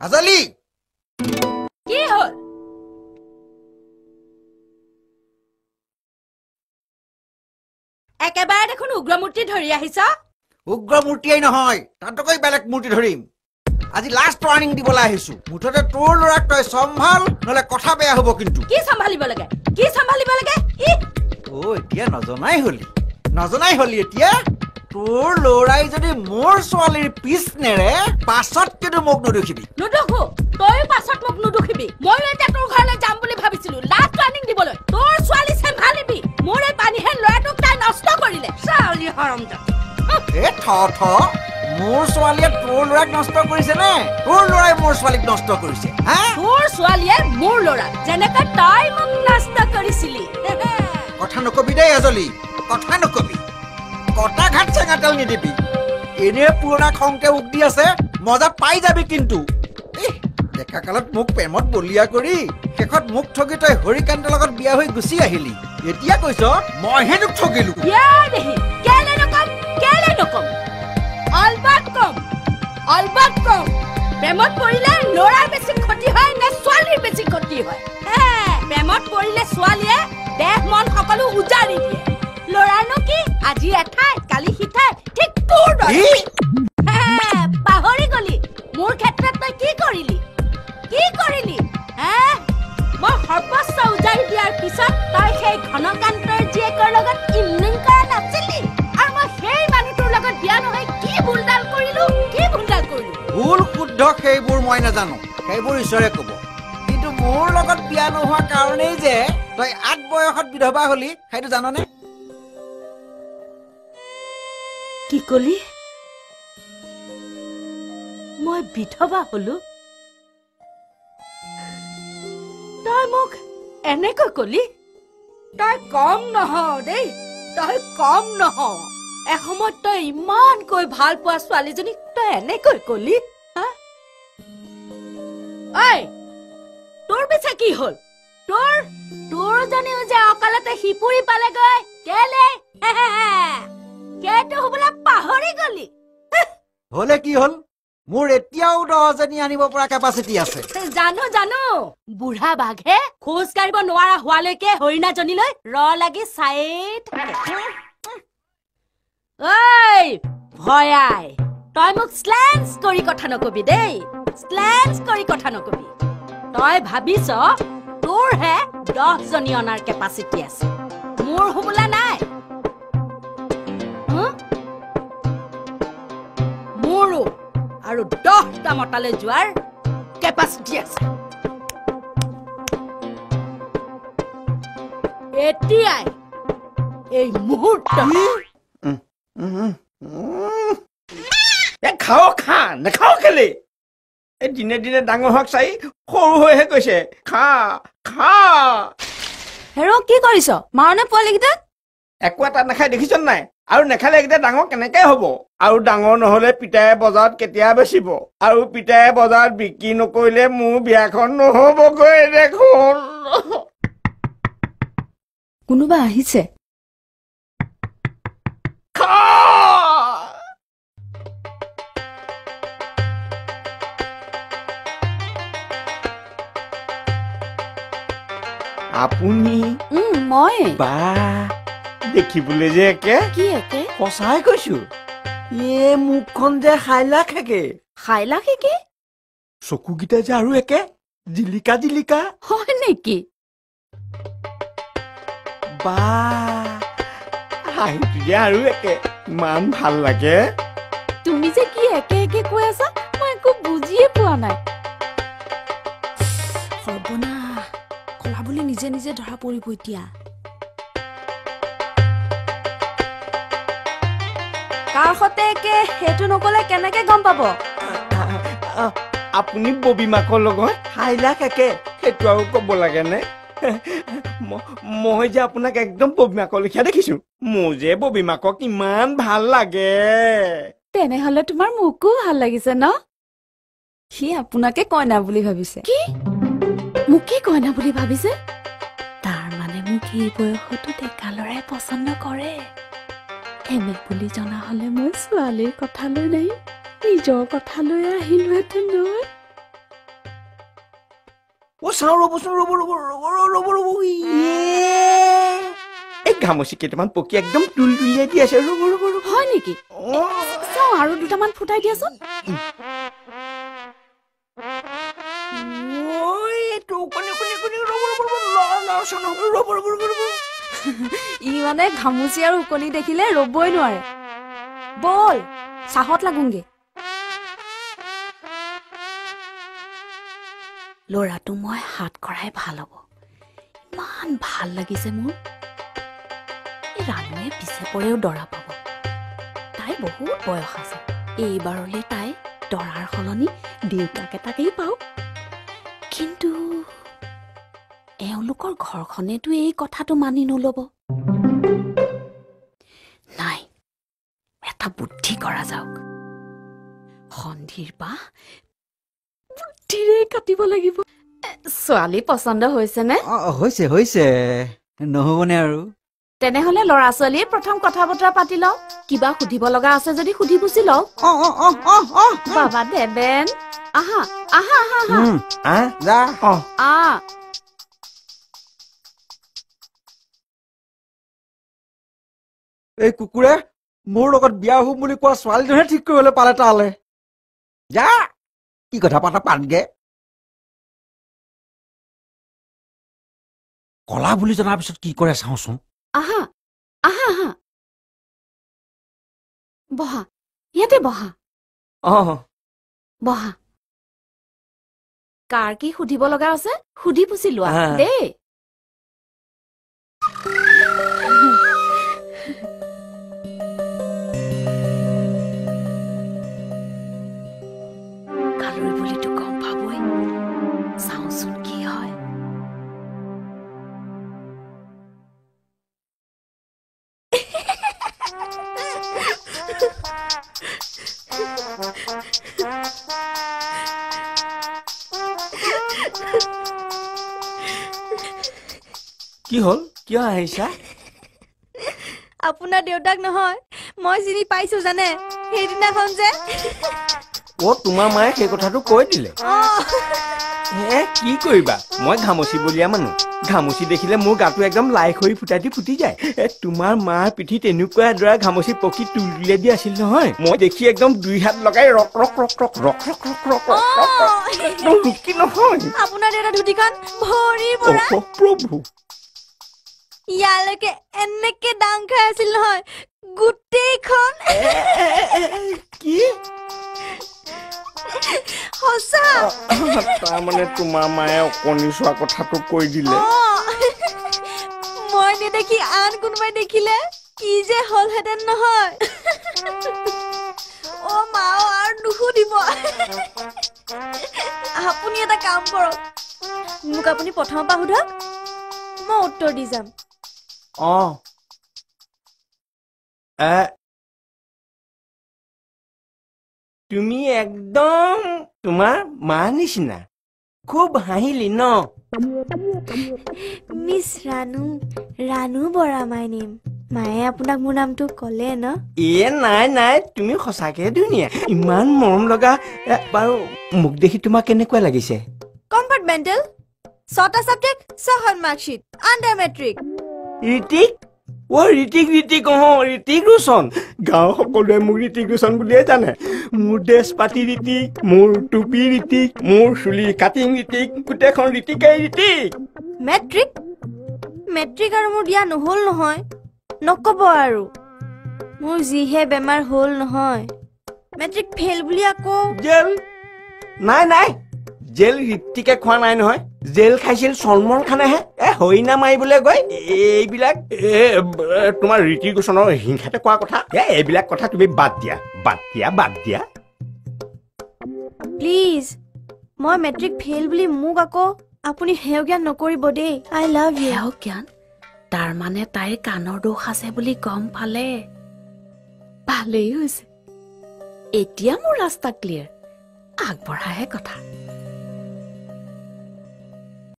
আজলি, কি হ'ল? একেবাৰে দেখোন উগ্ৰমূৰ্তি ধৰি আহিছ। উগ্ৰ মূৰ্তিয়েই নহয়, তাতোকৈ বেলেগ মূৰ্তি ধৰিম। আজি লাষ্ট ৱাৰ্ণিং দিবলৈ আহিছো। মুঠতে তোৰ ল'ৰাক তই চম্ভাল, নহ'লে কথা বেয়া হ'ব কিন্তু। কি চম্ভালিব লাগে? কি চম্ভালিব লাগে? অ, এতিয়া নজনাই হলি, নজনাই হলি এতিয়া। তোৰ ল'ৰাই যদি মোৰ ছোৱালীৰ পিছ নেৰে, পাছত কিন্তু মোক নুদুখিবি। নুদুখো, তইও পাছত মোক নুদুখিবি। ময়ো এতিয়া তোৰ ঘৰলৈ যাম বুলি ভাবিছিলো লাষ্ট ৱাৰ্ণিং দিবলৈ। তোৰ ছোৱালী চম্ভালিবি, মোৰ এই পানীহেন ল'ৰাটোক তাই নষ্ট কৰিলে। ছোৱালী হৰমজাতি। এ থ থ, মোৰ ছোৱালীয়ে তোৰ ল'ৰাক নষ্ট কৰিছে নে তোৰ ল'ৰাই মোৰ ছোৱালীক নষ্ট কৰিছে? হা, তোৰ ছোৱালীয়ে মোৰ ল'ৰাক, যেনেকৈ তই মোক নষ্ট কৰিছিলি। কথা নকবি দেই আজলি, কথা নকবি। কটা ঘাট চেঙা তেল নিদিবি। এনে পুৰণা খংতে উক দি আছে, মজা পাই যাবি কিন্তু। ডেকা কালত মোক প্ৰেমত বলিয়া কৰি শেষত মোক ঠগি তই হৰিকান্তৰ লগত বিয়া হৈ গুচি আহিলি। এতিয়া কৈছ মইহে তোক ঠগিলো। কেলে নকম, কেলে নকম? অলবাত কম, অলবাত কম। প্ৰেমত পৰিলে ল'ৰাৰ বেছি ক্ষতি হয় নে ছোৱালীৰ বেছি ক্ষতি হয়? প্ৰেমত পৰিলে ছোৱালীয়ে দেহ মন সকলো উজাৰি দিয়ে। ল'ৰানো কি, আজি এঠাই কালি সিঠাই, ঠিক তোৰ দৰে। পাহৰি গলি মোৰ ক্ষেত্ৰত তই কি কৰিলি? কি কৰিলি? মই সৰ্বস্ব উজাৰি দিয়াৰ পিছত তই সেই ঘনকান্তৰ জীয়েকৰ লগত ইমলিং কৰা নাছিলি? আৰু মই সেই মানুহটোৰ লগত বিয়া নহয় কি ভুলডাল কৰিলো, কি ভুলডাল কৰিলো? ভুল শুদ্ধ সেইবোৰ মই নাজানো, সেইবোৰ ঈশ্বৰে ক'ব। কিন্তু মোৰ লগত বিয়া নোহোৱা কাৰণেই যে তই 8 বয়সত বিধৱা হলি, সেইটো জাননে? কি কলি? মই বিধৱা হলো? তই মোক এনেকৈ কলি? তই কম নহও দেই, তই কম নহও। এসময়ত তই ইমানকৈ ভাল পোৱা ছোৱালীজনীক তই এনেকৈ কলি? ঐ, তোৰ পিছে কি হ'ল? তোৰ তোৰজনীও যে অকালতে সিপুৰি পালেগৈ, কেলে সেইটো হ'বলা পাহৰি গলি? হলে কি হ'ল, মোৰ এতিয়াও 10জনী আনিব পৰা কেপাচিটি আছে। জানো জানো, বুঢ়া বাঘে খোজ কাঢ়িব নোৱাৰা হোৱালৈকে হৰিণাজনীলৈ ৰ লাগি চায়ে থাকে। ঐ ভয়াই, তই মোক শ্লেঞ্চ কৰি কথা নকবি দেই, শ্লেঞ্চ কৰি কথা নকবি। তই ভাবিছ তোৰহে 10জনী অনাৰ কেপাচিটি আছে, মোৰ হ'বলা নাই। মোৰো আৰু 10টা মতালৈ যোৱাৰ কেপাচিটি আছে। এতিয়াই এই মুহূৰ্ত। খাও খা, নাখাও কেলে? এই দিনে দিনে ডাঙৰ হওক চাই সৰু হৈহে গৈছে। খা খা। হেৰ, কি কৰিছ? মাৰণে পোৱালিকেইটাক? একো এটা নাখাই দেখিছ নাই? আৰু নেখালে এইকেইটা ডাঙৰ কেনেকে হ'ব? আৰু ডাঙৰ নহ'লে পিতায়ে বজাৰত কেতিয়া বেচিব? আৰু পিতায়ে বজাৰত বিক্ৰী নকৰিলে মোৰ বিয়াখন নহ'বগৈ দেখোন। কোনোবা আহিছে। আপুনি? মই। বা, দেখিবলৈ যে একে। কি একে? সঁচাই কৈছো, এ মুখখন যে সাইলাখ একে। সাইলাখ একে? চকুকেইটা যে আৰু একে, জিলিকা জিলিকা। হয় নেকি? বা, হাঁহিটো যে আৰু একে, ইমান ভাল লাগে। তুমি যে কি একে একে কৈ আছা, মই একো বুজিয়ে পোৱা নাই। সৰ্বনাশ, কলা বুলি নিজে নিজে ধৰা পৰিব এতিয়া। কাৰ সতে একে সেইটো নকলে কেনেকে গম পাব? আপুনি ববী মাকৰ লগত সাইলাখ একে, সেইটো আৰু ক'ব লাগেনে? মই যে আপোনাক একদম ববী মাকৰ লেখীয়া দেখিছো। মোৰ যে ববী মাকক ইমান ভাল লাগে। তেনেহলে তোমাৰ মোকো ভাল লাগিছে ন? সি আপোনাকে কইনা বুলি ভাবিছে। কি? মোকে কইনা বুলি ভাবিছে? তাৰ মানে মোক এই বয়সতো ডেকা ল'ৰাই পচন্দ কৰে। এনে বুলি জনা হলে মই ছোৱালীৰ কথালৈ নাই, নিজৰ কথালৈ আহিলোহেঁতেন নহয়। অ চাওঁ, ৰ'বচোন, ৰ'ব ৰ'ব ৰ'ব ৰ'ব ৰ'ব। এই ঘামচি কেইটামান পকি একদম তুলতুলিয়াই দি আছে। ৰ'ব ৰ'ব ৰ'ব। হয় নেকি? চাওঁ, আৰু দুটামান ফুটাই দিয়াচোন। ই মানে ঘামুচি আৰু ওকণি দেখিলে ৰ'বই নোৱাৰে। ব'ল, চাহত লাগোংগে। ল'ৰাটো মই হাত কৰাই ভাল হ'ব। ইমান ভাল লাগিছে মোৰ। এই ৰাণুৱে পিছে পৰেও দৰা পাব। তাই বহুত বয়স আছে। এইবাৰলৈ তাই দৰাৰ সলনি দেউতাক এটাকেই পাওক। কিন্তু এওঁলোকৰ ঘৰখনেতো এই কথাটো মানি নল'ব। নাই, এটা বুদ্ধি কৰা যাওক। সন্ধিৰ বাহ বুদ্ধিৰে কাটিব লাগিব। ছোৱালী পচন্দ হৈছেনে? হৈছে হৈছে, নহ'বনে আৰু। তেনেহ'লে ল'ৰা ছোৱালীয়ে প্ৰথম কথা বতৰা পাতি লওক। কিবা সুধিব লগা আছে যদি সুধি পুছি লওক। বাবা দেবেন, আহা আহা আহা আহা। এই কুকুৰে মোৰ লগত বিয়া হ'ম বুলি কোৱা ছোৱালীজনীহে ঠিক কৰিবলৈ পালে তালে। যা, কি কথা পাতা পাতগে। কলা বুলি জনাৰ পিছত কি কৰে চাওঁচোন। আহা আহা আহা, বহা, ইয়াতে বহা। বহা। কাৰ কি সুধিব লগা আছে সুধি পুছি লোৱা দেই। কালৈ বুলিতো গম পাবই। চাওঁচোন কি হয়। কি হ'ল, কিয় আহিছা? আপোনাৰ দেউতাক নহয়, মই চিনি পাইছো জানে, সেইদিনাখন যে। অ, তোমাৰ মায়ে সেই কথাটো কৈ দিলে। হে, কি কৰিবা, মই ঘামচি বলীয়া মানুহ। ঘামচি দেখিলে মোৰ গাটো একদম লাই খৰি ফুটাই দি ফুটি যায়। তোমাৰ মাৰ পিঠিত এনেকুৱা এডৰা ঘামচি পকি তুলিয়াই দি আছিল নহয়, মই দেখি একদম দুই হাত লগাই rock rock rock rock rock rock rock rock rock একদম ৰুকি নহয়। আপোনাৰ দেউতা ধুতিখন ভৰিৰ পৰা প্ৰভু ইয়ালৈকে এনেকে দাং খাই আছিল নহয় গোটেইখন। কি সঁচা? তাৰমানে তোমাৰ মায়ে অকণি চোৱা কথাটো কৈ দিলে। মই নেদেখি আন কোনোবাই দেখিলে কি যে হ'লহেঁতেন নহয়। অ মা, আৰু নুসুধিব। আপুনি এটা কাম কৰক, মোক আপুনি প্ৰথমৰ পৰা সোধক, মই উত্তৰ দি যাম। অ, তুমি একদম তোমাৰ মা নিচিনা, খুব হাঁহিলি ন? Miss Ranu, Ranu Bora my name. মায়ে আপোনাক মোৰ নামটো ক'লে ন? এ নাই নাই, তুমি সঁচাকে ধুনীয়া, ইমান মৰম লগা। বাৰু মোক দেখি তোমাক কেনেকুৱা লাগিছে? কম্পাৰ্টমেণ্টেল, 6টা ছাবজেক্ট, 6খন মাৰ্কশ্বিট, আণ্ডাৰ মেট্ৰিক। ঋতিক? অ ঋতিক, ঋতিক, অ ঋতিক ৰোশন। গাঁৱৰ সকলোৱে মোক ঋতিক ৰোশন বুলিয়ে জানে। মোৰ ড্ৰেছ পাতি ঋতিক, মোৰ টুপি ঋতিক, মোৰ চুলি কাটিং ঋতিক, গোটেইখন ঋতিকেই ঋতিক। মেট্ৰিক মেট্ৰিক আৰু মোৰ দিয়া নহ'ল নহয়, নক'ব আৰু। মোৰ যিহে বেমাৰ হ'ল নহয়, মেট্ৰিক ফেইল বুলি আকৌ জেল। নাই নাই, জেল ঋতিকে খোৱা নাই নহয়, জেল খাইছিল সলমন খানেহে। এ হৰিণা মাৰিবলৈ গৈ এইবিলাক তোমাৰ ঋতিক ৰোশনৰ হিংসাতে কোৱা কথা। এইবিলাক কথা তুমি বাদ দিয়া, বাদ দিয়া, বাদ দিয়া প্লিজ। মই মেট্ৰিক ফেইল বুলি মোক আকৌ আপুনি হেও জ্ঞান নকৰিব দেই। I love you. হেও জ্ঞান? তাৰমানে তাইৰ কাণৰ দোষ আছে বুলি গম পালে। ভালেই হৈছে, এতিয়া মোৰ ৰাস্তা ক্লিয়াৰ, আগবঢ়াহে কথা।